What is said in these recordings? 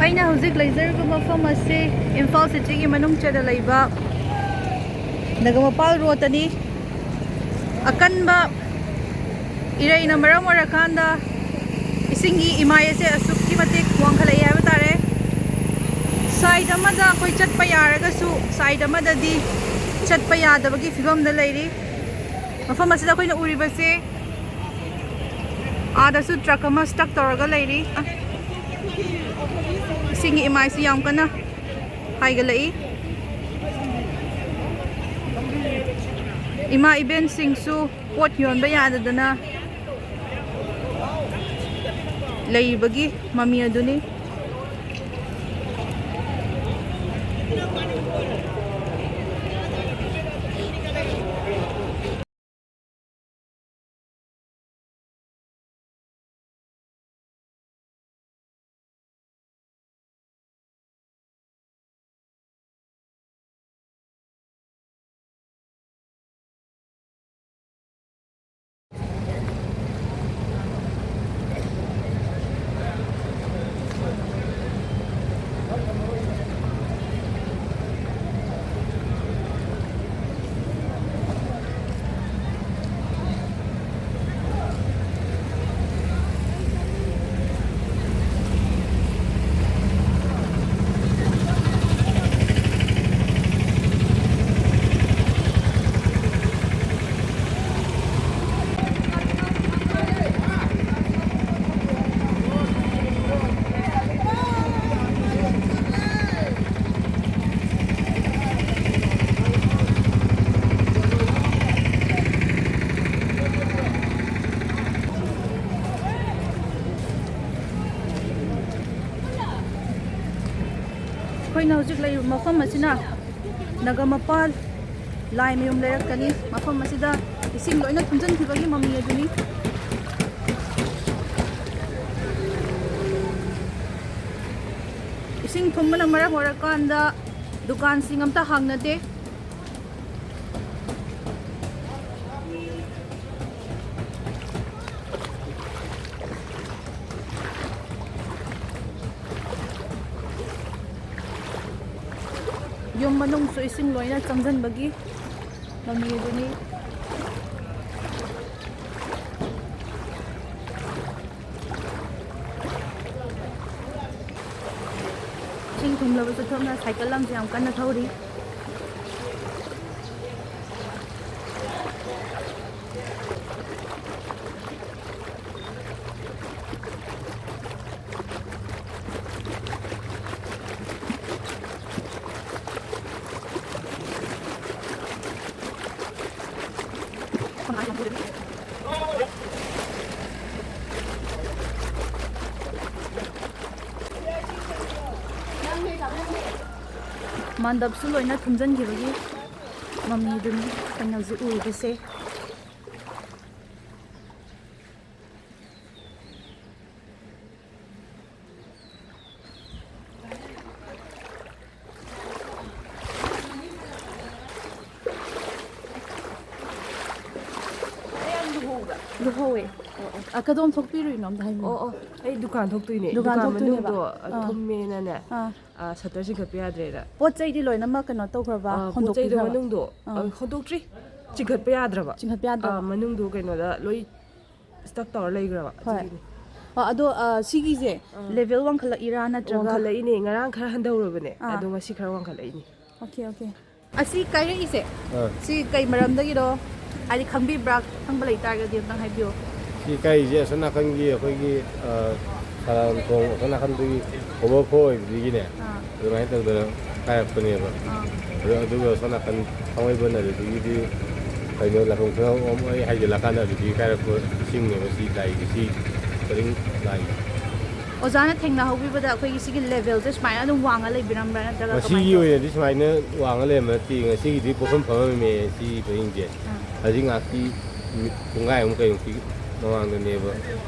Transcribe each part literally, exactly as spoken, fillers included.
ꯑꯩꯅ ꯍꯧꯖꯤꯛ ꯂꯩꯖꯔꯤꯕ ꯃꯐꯝ ꯑꯁꯤ ꯏꯝꯐꯥꯜ ꯁꯤꯇꯤꯒꯤ ꯃꯅꯨꯡ ꯆꯟꯅ ꯂꯩꯕ ꯅꯒꯃꯄꯥꯜ ꯔꯣꯗꯇꯅꯤ꯫ ꯑꯀꯟꯕ ꯏꯔꯩꯅ ꯃꯔꯝ ꯑꯣꯏꯔꯀꯥꯟꯗ ꯏꯁꯤꯡꯒꯤ ꯏꯃꯥꯏ ꯑꯁꯦ ꯑꯁꯨꯛꯀꯤ ꯃꯇꯤꯛ ꯋꯥꯡꯈꯠꯂꯛꯏ ꯍꯥꯏꯕ ꯇꯥꯔꯦ꯫ ꯁꯥꯏꯗ ꯑꯃꯗ ꯑꯩꯈꯣꯏ ꯆꯠꯄ ꯌꯥꯔꯒꯁꯨ, ꯁꯥꯏꯗ ꯑꯃꯗꯗꯤ ꯆꯠꯄ ꯌꯥꯗꯕꯒꯤ ꯐꯤꯕꯝꯗ ꯂꯩꯔꯤ꯫ ꯃꯐꯝ ꯑꯁꯤꯗ ꯑꯩꯈꯣꯏꯅ ꯎꯔꯤꯕꯁꯦ, ꯑꯥꯗꯁꯨ ꯇ꯭ꯔꯛ ꯑꯃ ꯁ꯭ꯇꯛ ꯇꯧꯔꯒ ꯂꯩꯔꯤ꯫ ꯏꯁꯤꯡꯒꯤ ꯏꯃꯥꯏꯁꯤ ꯌꯥꯝ ꯀꯟꯅ ꯍꯥꯏꯒꯠꯂꯛꯏ꯫ ꯏꯃꯥ ꯏꯕꯦꯟꯁꯤꯡꯁꯨ ꯄꯣꯠ ꯌꯣꯟꯕ ꯌꯥꯗꯗꯅ ꯂꯩꯔꯤꯕꯒꯤ ꯃꯃꯤ ꯑꯗꯨꯅꯤ꯫ ꯑꯩꯈꯣꯏꯅ ꯍꯧꯖꯤꯛ ꯂꯩꯔꯤꯕ ꯃꯐꯝ ꯑꯁꯤꯅ ꯅꯒꯃꯄꯥꯜ ꯂꯥꯏꯃꯌꯨꯝ ꯂꯩꯔꯛꯇꯅꯤ꯫ ꯃꯐꯝ ꯑꯁꯤꯗ ꯏꯁꯤꯡ ꯂꯣꯏꯅ ꯊꯨꯝꯖꯤꯟꯈꯤꯕꯒꯤ ꯃꯃꯤ ꯑꯗꯨꯅꯤ꯫ ꯏꯁꯤꯡ ꯊꯨꯝꯕꯅ ꯃꯔꯝ ꯑꯣꯏꯔꯀꯥꯟꯗ ꯗꯨꯀꯥꯟꯁꯤꯡ ꯑꯝꯇ ꯍꯥꯡꯅꯗꯦ꯫ ꯌꯨꯝ ꯃꯅꯨꯡꯁꯨ ꯏꯁꯤꯡ ꯂꯣꯏꯅ ꯆꯪꯁꯤꯟꯕꯒꯤ ꯃꯃꯤ ꯑꯗꯨꯅꯤ꯫ ꯏꯁꯤꯡ ꯊꯨꯝꯂꯕꯁꯨ ꯊꯣꯛꯅ ꯁꯥꯏꯀꯜ ꯑꯃꯁꯨ ꯌꯥꯝ ꯀꯟꯅ ꯊꯧꯔꯤ꯫ ꯃꯥꯟꯗꯞꯁꯨ ꯂꯣꯏꯅ ꯊꯨꯝꯖꯤꯟꯈꯤꯕꯒꯤ ꯃꯃꯤꯗꯨꯅꯤ ꯑꯩꯅ ꯍꯧꯖꯤꯛ ꯎꯔꯤꯕꯁꯦ꯫ ꯂꯨꯍꯧꯋꯦ꯫ ꯑ, ꯀꯗꯣꯝ ꯊꯣꯛꯄꯤꯔꯨꯏꯅꯣ ꯑꯝꯇ ꯍꯥꯏꯕꯤꯌꯨ꯫ ꯑꯣ, ꯑꯣ, ꯑꯩ ꯗꯨꯀꯥꯟ ꯊꯣꯛꯇꯣꯏꯅꯦ꯫ ꯗꯨꯀꯥꯟ ꯗꯨꯀꯥꯟ ꯊꯣꯛꯇꯣꯏꯅꯦꯕ꯫ ꯃꯅꯨꯡꯗꯣ, ꯑ, ꯑꯥ꯫ ꯊꯨꯝꯃꯦꯅꯅꯦ, ꯑꯥ꯫ ꯑ, ꯁꯇꯔ ꯆꯤꯡꯈꯠꯄ ꯌꯥꯗ꯭ꯔꯦꯅ꯫ ꯄꯣꯠ ꯆꯩꯗꯤ ꯂꯣꯏꯅꯃꯛ ꯀꯩꯅꯣ ꯇꯧꯈ꯭ꯔꯕ? ꯑ, ꯄꯣꯠ ꯆꯩꯗꯣ ꯍꯣꯟꯗꯣꯛꯄꯤꯈ꯭ꯔꯕ? ꯃꯅꯨꯡꯗꯣ, ꯑ, ꯑꯥ꯫ ꯍꯣꯟꯗꯣꯛꯇ꯭ꯔꯤ꯫ ꯆꯤꯡꯈꯠꯄ ꯌꯥꯗ꯭ꯔꯕ꯫ ꯆꯤꯡꯈꯠꯄ ꯌꯥꯗ꯭ꯔꯕ꯫ ꯑ, ꯃꯅꯨꯡꯗꯣ ꯀꯩꯅꯣꯗ ꯂꯣꯏ stuck ꯇꯧꯔ ꯂꯩꯈ꯭ꯔꯕ꯫ ꯍꯣꯏ꯫ ꯑꯗꯨꯒꯤꯅꯤ꯫ ꯑ, ꯑꯗꯣ, ꯑ, ꯁꯤꯒꯤꯁꯦ ꯑꯥ꯫ Level ꯋꯥꯡꯈꯠꯂꯛꯏꯔꯥ ꯅꯠꯇ꯭ꯔꯒ? ꯋꯥꯡꯈꯠꯂꯛꯏꯅꯦ꯫ ꯉꯔꯥꯡ ꯈꯔ ꯍꯟꯊꯍꯧꯔꯕꯅꯦ꯫ ꯑꯥ꯫ ꯑꯗꯣ ꯉꯁꯤ ꯈꯔ ꯋꯥꯡꯈꯠꯂꯛꯏꯅꯦ꯫ Okay, okay꯫ ꯑꯁꯤ ꯀꯥꯏꯔꯛꯏꯁꯦ, ꯑꯥ꯫ ꯁꯤ ꯀꯩ ꯃꯔꯝꯗꯒꯤꯅꯣ? ꯍꯥꯏꯗꯤ ꯈꯪꯕꯤꯕ꯭ꯔꯥ? ꯈꯪꯕ ꯂꯩꯇꯥꯔꯒꯗꯤ ꯑꯝꯇꯪ ꯍꯥꯏꯕꯤꯌꯨ꯫ ꯁꯤ ꯀꯥꯏꯔꯤꯁꯦ ꯑꯁꯣꯝ ꯅꯥꯀꯟꯒꯤ ꯑꯩꯈꯣꯏꯒꯤ, ꯑ, ꯁꯥꯔꯥꯡ ꯊꯣꯡ ꯑꯁꯣꯝ ꯅꯥꯀꯟꯗꯒꯤ overflow ꯑꯣꯏꯕꯗꯒꯤꯅꯦ, ꯑꯥ꯫ ꯑꯗꯨꯃꯥꯏꯅ ꯇꯧꯗꯅ ꯀꯥꯏꯔꯛꯄꯅꯦꯕ꯫ ꯑꯥ꯫ ꯑꯗꯣ ꯑꯗꯨꯒ ꯑꯁꯣꯝ ꯅꯥꯀꯟ ꯊꯥꯡꯃꯩꯕꯟ ꯑꯗꯨꯗꯒꯤꯗꯤ ꯀꯩꯅꯣ ꯂꯥꯏꯐꯝ ꯈꯨꯅꯧ ꯑꯣꯝ ꯑꯩ ꯍꯥꯏꯖꯤꯜꯂꯀꯥꯟꯗ ꯑꯗꯨꯗꯒꯤ ꯀꯥꯏꯔꯛꯄ ꯏꯁꯤꯡꯅꯦꯕ ꯁꯤ ꯂꯥꯛꯏꯁꯦ, ꯁꯤ ꯄꯔꯤꯡ ꯂꯥꯛꯏꯁꯦ꯫ ꯑꯣꯖꯥꯅ ꯊꯦꯡꯅꯍꯧꯕꯤꯕꯗ ꯑꯩꯈꯣꯏꯒꯤ ꯁꯤꯒꯤ levelꯁꯦ ꯁꯨꯃꯥꯏꯅ ꯑꯗꯨꯝ ꯋꯥꯡꯉ ꯂꯩꯕꯤꯔꯝꯕ꯭ꯔꯥ ꯅꯠꯇ꯭ꯔꯒ ꯃꯁꯤꯒꯤ ꯀꯃꯥꯏꯅ ꯇꯧ-? ꯑꯣꯏꯅꯗꯤ ꯁꯨꯃꯥꯏꯅ ꯋꯥꯡꯉ ꯂꯩꯔꯝꯕ ꯅꯠꯇꯦ, ꯉꯁꯤꯒꯤꯗꯤ ꯄꯣꯠꯐꯝ ꯐꯝꯃꯝꯃꯦ ꯁꯤ ꯄꯔꯤꯡꯁꯦ꯫ ꯑꯥ꯫ ꯍꯧꯖꯤꯛ ꯉꯥꯏꯍꯥꯛꯀꯤ ꯃꯤꯅꯤꯠ ꯄꯨꯡꯈꯥꯏꯃꯨꯛ ꯀꯩꯃꯨꯛꯀꯤ ꯃꯃꯥꯡꯗꯅꯦꯕ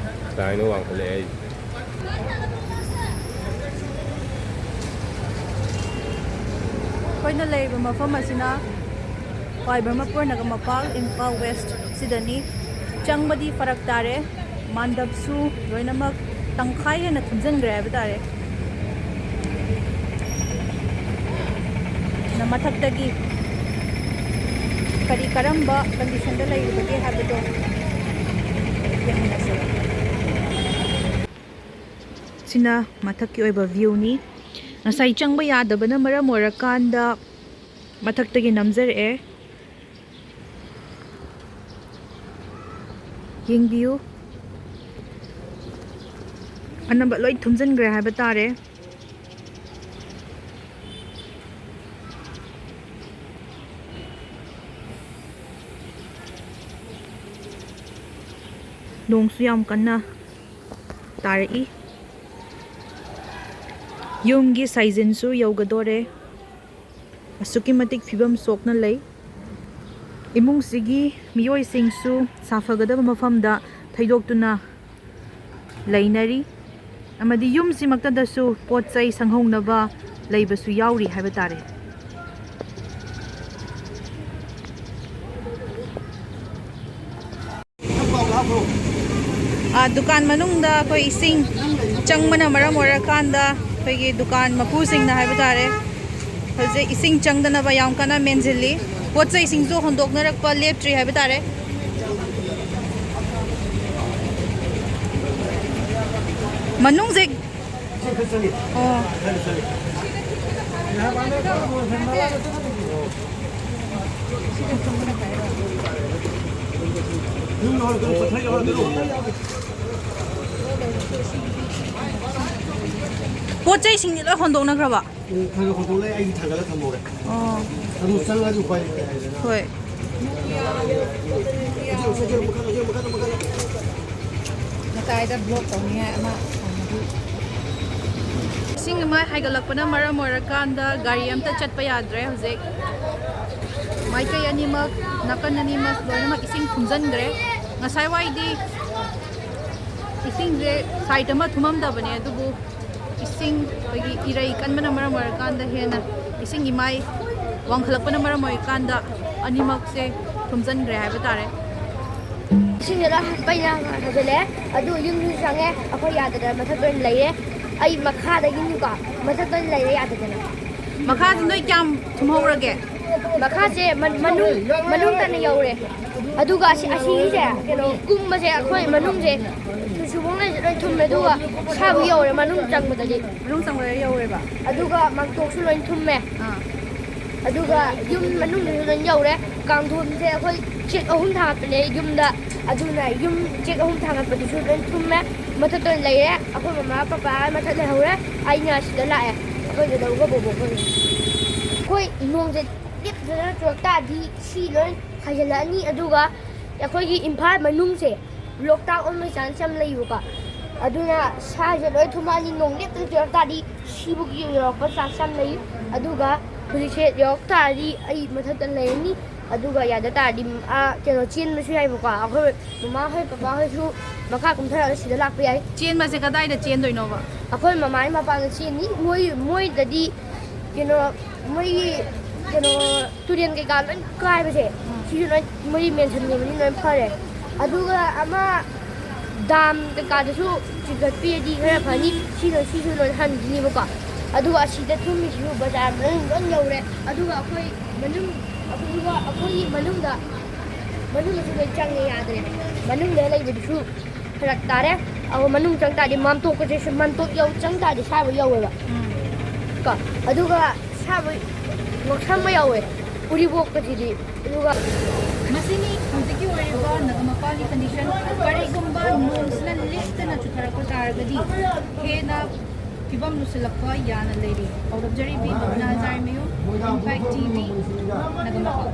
ꯁꯨꯃꯥꯏꯅ ꯋꯥꯡꯈꯠꯂꯛꯑꯦ ꯍꯥꯏꯁꯦ꯫ ꯑꯩꯈꯣꯏꯅ ꯂꯩꯔꯤꯕ ꯃꯐꯝ ꯑꯁꯤꯅ ꯈ꯭ꯋꯥꯏ ꯕ꯭ꯔꯍꯃꯄꯨꯔ ꯅꯒꯔ ꯃꯄꯥꯜ, ꯏꯝꯐꯥꯜ West ꯁꯤꯗꯅꯤ꯫ ꯆꯪꯕꯗꯤ ꯐꯔꯛ ꯇꯥꯔꯦ꯫ ꯃꯥꯟꯗꯞꯁꯨ ꯂꯣꯏꯅꯃꯛ ꯇꯪꯈꯥꯏ ꯍꯦꯟꯅ ꯊꯨꯝꯖꯤꯟꯈ꯭ꯔꯦ ꯍꯥꯏꯕ ꯇꯥꯔꯦ꯫ ꯃꯊꯛꯇꯒꯤ ꯀꯔꯤ ꯀꯔꯝꯕ ꯀꯟꯗꯤꯁꯟꯗ ꯂꯩꯔꯤꯕꯒꯦ ꯍꯥꯏꯕꯗꯣ ꯌꯦꯡꯃꯤꯟꯅꯁꯦ꯫ ꯁꯤꯅ ꯃꯊꯛꯀꯤ ꯑꯣꯏꯕ ꯚ꯭ꯌꯨꯅꯤ꯫ ꯉꯁꯥꯏ ꯆꯪꯕ ꯌꯥꯗꯕꯅ ꯃꯔꯝ ꯑꯣꯏꯔꯀꯥꯟꯗ ꯃꯊꯛꯇꯒꯤ ꯅꯝꯖꯔꯛꯑꯦ꯫ ꯌꯦꯡꯕꯤꯌꯨ, ꯑꯅꯝꯕ ꯂꯣꯏ ꯊꯨꯝꯖꯤꯟꯈ꯭ꯔꯦ ꯍꯥꯏꯕ ꯇꯥꯔꯦ꯫ ꯅꯣꯡꯁꯨ ꯌꯥꯝ ꯀꯟꯅ ꯇꯥꯔꯛꯏ꯫ ꯌꯨꯝꯒꯤ ꯁꯥꯏꯖꯤꯟꯁꯨ ꯌꯧꯒꯗꯣꯔꯦ꯫ ꯑꯁꯨꯛꯀꯤ ꯃꯇꯤꯛ ꯐꯤꯕꯝ ꯁꯣꯛꯅ ꯂꯩ꯫ ꯏꯃꯨꯡꯁꯤꯒꯤ ꯃꯤꯑꯣꯏꯁꯤꯡꯁꯨ ꯁꯥꯐꯒꯗꯕ ꯃꯐꯝꯗ ꯊꯩꯗꯣꯛꯇꯨꯅ ꯂꯩꯅꯔꯤ, ꯑꯃꯗꯤ ꯌꯨꯝꯁꯤꯃꯛꯇꯗꯁꯨ ꯄꯣꯠ ꯆꯩ ꯁꯪꯍꯧꯅꯕ ꯂꯩꯕꯁꯨ ꯌꯥꯎꯔꯤ ꯍꯥꯏꯕ ꯇꯥꯔꯦ꯫ ꯑ, ꯗꯨꯀꯥꯟ ꯃꯅꯨꯡꯗ ꯑꯩꯈꯣꯏ ꯏꯁꯤꯡ ꯆꯪꯕꯅ ꯃꯔꯝ ꯑꯣꯏꯔꯀꯥꯟꯗ ꯑꯩꯈꯣꯏꯒꯤ ꯗꯨꯀꯥꯟ ꯃꯄꯨꯁꯤꯡꯅ ꯍꯥꯏꯕ ꯇꯥꯔꯦ, ꯍꯧꯖꯤꯛ ꯏꯁꯤꯡ ꯆꯪꯗꯅꯕ ꯌꯥꯝ ꯀꯟꯅ ꯃꯦꯟꯁꯤꯜꯂꯤ꯫ ꯄꯣꯠ ꯆꯩꯁꯤꯡꯁꯨ ꯍꯣꯟꯗꯣꯛꯅꯔꯛꯄ ꯂꯦꯞꯇ꯭ꯔꯤ ꯍꯥꯏꯕ ꯇꯥꯔꯦ꯫ ꯃꯅꯨꯡꯁꯦ, ꯑꯣ꯫ ꯄꯣꯠ ꯆꯩꯁꯤꯡꯗꯤ ꯂꯣꯏ ꯍꯣꯟꯗꯣꯛꯅꯈ꯭ꯔꯕ? ꯎꯝ, ꯈꯔ ꯈꯔ ꯍꯣꯟꯗꯣꯛꯂꯦ, ꯑꯩꯗꯤ ꯊꯥꯡꯒꯠꯂ ꯊꯝꯍꯧꯔꯦ꯫ ꯑꯣ꯫ ꯑꯗꯨ ꯆꯪꯉꯗꯤ ꯎꯄꯥꯏ ꯂꯩꯇꯦ ꯍꯥꯏꯗꯅ꯫ ꯍꯣꯏ꯫ ꯃꯇꯥꯏꯗ ꯕ꯭ꯂꯣꯛ ꯇꯧꯅꯤꯡꯉꯥꯏ ꯑꯃ ꯊꯝꯃꯗꯤ꯫ ꯏꯁꯤꯡ ꯏꯃꯥꯏ ꯍꯥꯏꯒꯠꯂꯛꯄꯅ ꯃꯔꯝ ꯑꯣꯏꯔꯀꯥꯟꯗ ꯒꯥꯔꯤ ꯑꯝꯇ ꯆꯠꯄ ꯌꯥꯗ꯭ꯔꯦ ꯍꯧꯖꯤꯛ꯫ ꯃꯥꯏꯀꯩ ꯑꯅꯤꯃꯛ, ꯅꯥꯀꯟ ꯑꯅꯤꯃꯛ ꯂꯣꯏꯅꯃꯛ ꯏꯁꯤꯡ ꯊꯨꯝꯖꯤꯟꯈ꯭ꯔꯦ꯫ ꯉꯁꯥꯏ ꯋꯥꯏꯗꯤ ꯏꯁꯤꯡꯁꯦ ꯁꯥꯏꯠ ꯑꯃ ꯊꯨꯝꯃꯝꯗꯕꯅꯦ, ꯑꯗꯨꯕꯨ ꯏꯁꯤꯡ, ꯑꯩꯈꯣꯏꯒꯤ ꯏꯔꯩ ꯀꯟꯕꯅ ꯃꯔꯝ ꯑꯣꯏꯔꯀꯥꯟꯗ ꯍꯦꯟꯅ ꯏꯁꯤꯡ ꯏꯃꯥꯏ ꯋꯥꯡꯈꯠꯂꯛꯄꯅ ꯃꯔꯝ ꯑꯣꯏꯔꯀꯥꯟꯗ ꯑꯅꯤꯃꯛꯁꯦ ꯊꯨꯝꯖꯤꯟꯈ꯭ꯔꯦ ꯍꯥꯏꯕ ꯇꯥꯔꯦ꯫ ꯏꯁꯤꯡꯁꯦ ꯂꯣꯏ ꯍꯥꯞꯄꯩꯅ ꯍꯥꯏꯖꯤꯜꯂꯦ꯫ ꯑꯗꯨ ꯌꯨꯝꯁꯨ ꯆꯪꯉꯦ, ꯑꯩꯈꯣꯏ ꯌꯥꯗꯗꯅ ꯃꯊꯛꯇ ꯑꯣꯏꯅ ꯂꯩꯔꯦ꯫ ꯑꯩ ꯃꯈꯥꯗꯒꯤꯅꯤꯀꯣ, ꯃꯊꯛꯇ ꯑꯣꯏꯅ ꯂꯩꯔꯦ ꯌꯥꯗꯗꯅ꯫ ꯃꯈꯥꯁꯦ ꯅꯣꯏ ꯀꯌꯥꯝ ꯊꯨꯝꯍꯧꯔꯒꯦ? ꯃꯈꯥꯁꯦ ꯃꯅꯨꯡ ꯃꯅꯨꯡ ꯇꯥꯅ ꯌꯧꯔꯦ꯫ ꯑꯗꯨꯒ ꯑꯁꯤꯒꯤꯁꯦ ꯀꯩꯅꯣ ꯀꯨꯝꯕꯁꯦ ꯑꯩꯈꯣꯏ ꯃꯅꯨꯡꯁꯦ ꯁꯨꯕꯣꯡ ꯂꯩꯁꯦ ꯂꯣꯏ ꯊꯨꯝꯃꯦ꯫ ꯑꯗꯨꯒ ꯁꯥꯕ ꯌꯧꯔꯦ ꯃꯅꯨꯡ ꯆꯪꯕꯗꯗꯤ꯫ ꯃꯅꯨꯡ ꯆꯪꯕꯗ ꯌꯧꯔꯦꯕ? ꯑꯗꯨꯒ ꯃꯥꯡꯇꯣꯛꯁꯨ ꯂꯣꯏ ꯊꯨꯝꯃꯦ꯫ ꯑꯥ꯫ ꯑꯗꯨꯒ ꯌꯨꯝ ꯃꯅꯨꯡꯗꯁꯨ ꯂꯣꯏ ꯌꯧꯔꯦ꯫ ꯀꯥꯡꯊꯣꯟꯁꯦ ꯑꯩꯈꯣꯏ ꯆꯦꯛ ꯑꯍꯨꯝ ꯊꯥꯡꯒꯠꯄꯅꯦ ꯌꯨꯝꯗ꯫ ꯑꯗꯨꯅ ꯌꯨꯝ ꯆꯦꯛ ꯑꯍꯨꯝ ꯊꯥꯡꯒꯠꯄꯗꯨꯁꯨ ꯂꯣꯏ ꯊꯨꯝꯃꯦ꯫ ꯃꯊꯛꯇ ꯑꯣꯏꯅ ꯂꯩꯔꯦ꯫ ꯑꯩꯈꯣꯏ ꯃꯃꯥ ꯄꯄꯥ ꯃꯊꯛ ꯂꯩꯍꯧꯔꯦ꯫ ꯑꯩꯅ ꯁꯤꯗ ꯂꯥꯛꯑꯦ꯫ ꯑꯩꯈꯣꯏ ꯗꯗꯥꯒ ꯕꯣꯕꯣꯛ ꯈꯣꯏ꯫ ꯑꯩꯈꯣꯏ ꯅꯣꯡꯁꯦ ꯂꯦꯞꯇꯅ ꯆꯨꯔꯛ ꯇꯥꯔꯗꯤ ꯁꯤ ꯂꯣꯏ ꯍꯥꯏꯖꯤꯜꯂꯛꯑꯅꯤ꯫ ꯑꯗꯨꯒ ꯑꯩꯈꯣꯏꯒꯤ ꯏꯝꯐꯥꯜ ꯃꯅꯨꯡꯁꯦ ꯂꯣꯛꯇꯥꯛ ꯑꯣꯟꯕꯒꯤ ꯆꯥꯟꯁ ꯌꯥꯝ ꯂꯩꯌꯦꯕꯀꯣ꯫ ꯑꯗꯨꯅ ꯁꯥꯁꯦ ꯂꯣꯏ ꯊꯨꯝꯃꯛꯑꯅꯤ꯫ ꯅꯣꯡ ꯂꯦꯞꯇꯅ ꯆꯨꯔꯛ ꯇꯥꯔꯗꯤ ꯁꯤꯕꯒꯤ ꯌꯧꯔꯛꯄ ꯆꯥꯟꯁ ꯌꯥꯝ ꯂꯩ꯫ ꯑꯗꯨꯒ ꯍꯧꯖꯤꯛꯁꯦ ꯌꯧꯔꯛ ꯇꯥꯔꯗꯤ ꯑꯩ ꯃꯊꯛꯇ ꯂꯩꯔꯅꯤ꯫ ꯑꯗꯨꯒ ꯌꯥꯗ ꯇꯥꯔꯗꯤ, ꯑꯥ, ꯀꯩꯅꯣ, ꯆꯦꯟꯕꯁꯨ ꯌꯥꯏꯕꯀꯣ꯫ ꯑꯩꯈꯣꯏ ꯃꯃꯥ ꯍꯣꯏ, ꯕꯕꯥ ꯍꯣꯏꯁꯨ ꯃꯈꯥ ꯀꯨꯝꯊꯔꯛꯑꯒ ꯁꯤꯗ ꯂꯥꯛꯄ ꯌꯥꯏ꯫ ꯆꯦꯟꯕꯁꯦ ꯀꯗꯥꯏꯗ ꯆꯦꯟꯗꯣꯏꯅꯣꯕ? ꯑꯩꯈꯣꯏ ꯃꯃꯥꯒꯤ ꯃꯄꯥꯟꯗ ꯆꯦꯟꯅꯤ꯫ ꯃꯣꯏ, ꯃꯣꯏꯗꯗꯤ ꯀꯩꯅꯣ, ꯃꯣꯏꯒꯤ ꯀꯩꯅꯣ, ꯇꯨꯔꯦꯟ ꯀꯩꯀꯥ ꯂꯣꯏ ꯀꯥꯏꯕꯁꯦ, ꯎꯝ꯫ ꯁꯤꯁꯨ ꯂꯣꯏ ꯃꯣꯏꯒꯤ ꯃꯦꯟꯁꯤꯟꯈꯤꯕꯅꯤ, ꯂꯣꯏ ꯐꯔꯦ꯫ ꯑꯗꯨꯒ ꯑꯃ ꯗꯥꯝ ꯀꯩꯀꯥꯗꯁꯨ ꯆꯤꯡꯈꯠꯄꯤꯔꯗꯤ ꯈꯔ ꯐꯅꯤ꯫ ꯁꯤꯅ, ꯁꯤꯁꯨ ꯂꯣꯏ ꯍꯟꯈꯤꯅꯤꯕꯀꯣ꯫ ꯑꯗꯨꯒ ꯑꯁꯤꯗ ꯊꯨꯝꯃꯤꯁꯤꯁꯨ ꯕꯖꯥꯔ ꯃꯅꯨꯡ ꯂꯣꯏ ꯌꯧꯔꯦ꯫ ꯑꯗꯨꯒ ꯑꯩꯈꯣꯏ ꯃꯅꯨꯡ, ꯑꯗꯨꯒ ꯑꯩꯈꯣꯏꯒꯤ ꯃꯅꯨꯡꯗ, ꯃꯅꯨꯡꯗꯁꯨ ꯂꯣꯏ ꯆꯪꯉꯦ, ꯌꯥꯗ꯭ꯔꯦ꯫ ꯃꯅꯨꯡꯗ ꯂꯩꯕꯗꯨꯁꯨ ꯐꯔꯛ ꯇꯥꯔꯦ꯫ ꯑꯗꯣ ꯃꯅꯨꯡ ꯆꯪ ꯇꯥꯔꯗꯤ ꯃꯥꯝꯇꯣꯛꯀꯁꯦ, ꯃꯥꯝꯇꯣꯛ ꯌꯧ ꯆꯪ ꯇꯥꯔꯗꯤ ꯁꯥꯕ ꯌꯧꯋꯦꯕ꯫ ꯎꯝ꯫ ꯀꯣ, ꯑꯗꯨꯒ ꯁꯥꯕ ꯉꯣꯛꯁꯪꯕ ꯌꯧꯋꯦ꯫ ꯎꯔꯤꯄꯣꯛꯀꯁꯤꯗꯤ꯫ ꯑꯗꯨꯒ ꯃꯁꯤꯅꯤ ꯍꯧꯖꯤꯛꯀꯤ ꯑꯣꯏꯔꯤꯕ ꯅꯒꯃꯄꯥꯜꯒꯤ ꯀꯟꯗꯤꯁꯟ꯫ ꯀꯔꯤꯒꯨꯝꯕ ꯅꯣꯡꯁꯤꯅ ꯂꯦꯞꯇꯅ ꯆꯨꯊꯔꯛꯄ ꯇꯥꯔꯒꯗꯤ ꯍꯦꯟꯅ ꯐꯤꯕꯝ ꯂꯨꯁꯤꯜꯂꯛꯄ ꯌꯥꯅ ꯂꯩꯔꯤ꯫ ꯍꯧꯔꯛꯆꯔꯤꯕꯤ ꯕꯕꯤꯅꯥ ꯖꯥꯏꯃꯌꯨꯝ, ꯏꯝꯄꯦꯛ ꯇꯤ ꯚꯤ, ꯅꯒꯃꯄꯥꯜ꯫